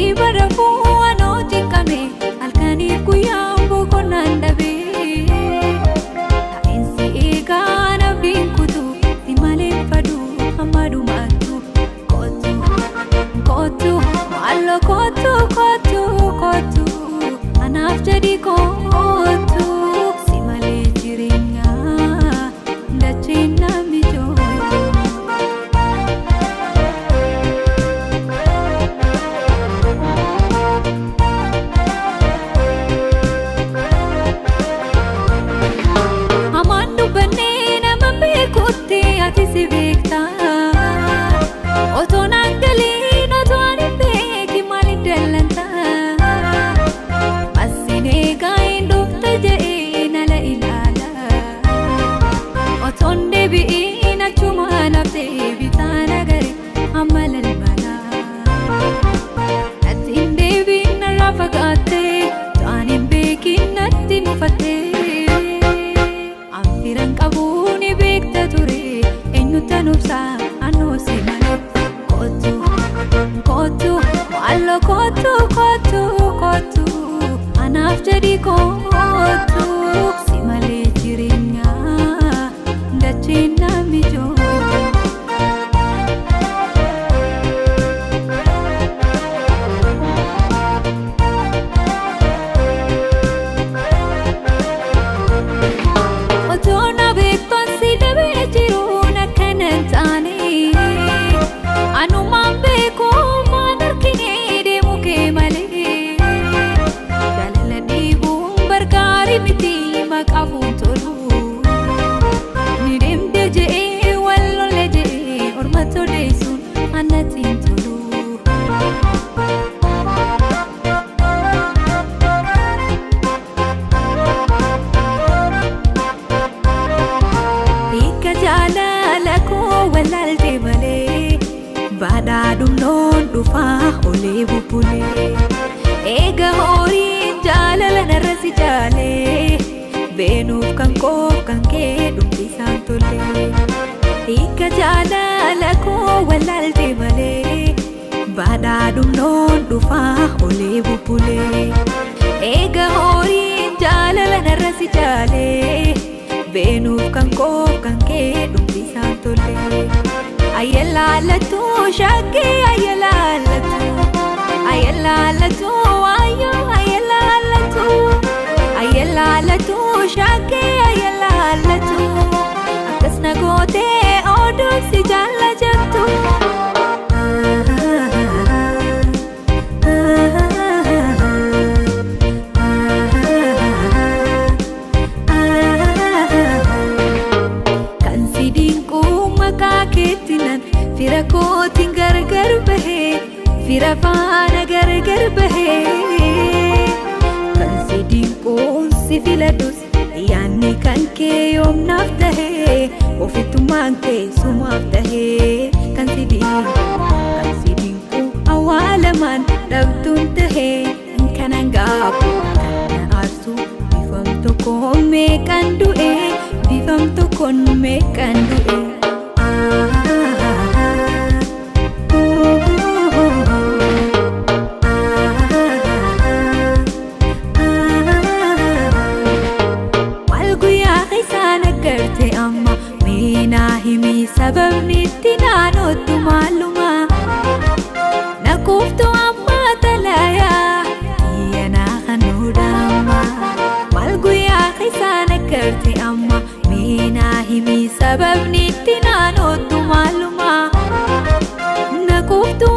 Hirriba rafuu anoo cinqame halkaniif guyyaan boqonnaan dhabe. Ta'iinsi eegaa abdiin kutu si malee faduu hamma dhumaattu. Kootu kootu maaloo kootu kootu kootu anaaf jedhi kootu si malee jireenya dacheen namni jooytu. Hamaan dubbannee nama beekutti ati si beekta. Otoo naan galiin otoo ani beeki maaliif dallanta? Asiin eegaa hin dhufte jedhee nala ilaala. Otoon deebi'iin achumaan haftee bitaa nagare amma lalbala. Natti hin deebiin narraa fagaattee ta'an hin beekin natti mufattee. Anfiran qabu ni beekta ture eenyutti obsa anoo si malee. Kootu kootu maaloo kootu kootu kootu anaaf jedhi kootu si malee jireenya dacheen namni jooytu. Otoo na beektoon si dhabee jiruun akkana hin taane. Anumaan beeku maan harkinee deemu kee malee. Jaalala dhiibuun bargaarii miti maqaafuun tolu. Ni deemte je'ee wal lolle je'ee orma toleessuun anatti hin tolu. Hiika jaalala koo wallaalte malee badhaadhumnoon dhufaa olee bubbulee. Eega horiin jaalala narra si jaalee beenuuf kan koof kan kee dhumti isaan tolee. Hiika jaalala koo wallaalte malee badhaadhumnoon dhufaa olee bubbulee. Eega horiin jaalala narra si jaalee beenuuf kan koof kan kee dhumti isaan tolee. Ayyalaalatu shakkii ayyalaalatu ayyalaalatu waayoo ayyalaalatu ayyalaalatu shakkii ayyalaalatu akkas na gootee oduun si jaalla jettu. Kan si dinquu maqaa keetti nan fira kootiin gargar bahee fira faana gargar bahee. Kan si dinquun si filadhus yaadni kan kee yoomnaaf tahee ofittummaan kee sumaaf tahee. Kan si dinquu kan si dinquu awwaalamaan dhabduun tahee kanan gaafu kan na aarsu bifam tokkoon meeqan du'e bifam tokkoon meeqan du'e. Maal guyyaa keessaan agarte amma meenaa himi sababni itti naanottu maaluma. Nakuuftu amma talayaa xiyyanaa kanuudhaama. Maal guyyaa keessaan agarte amma meenaa himi sababni itti naanottu maaluma. Nakuuftu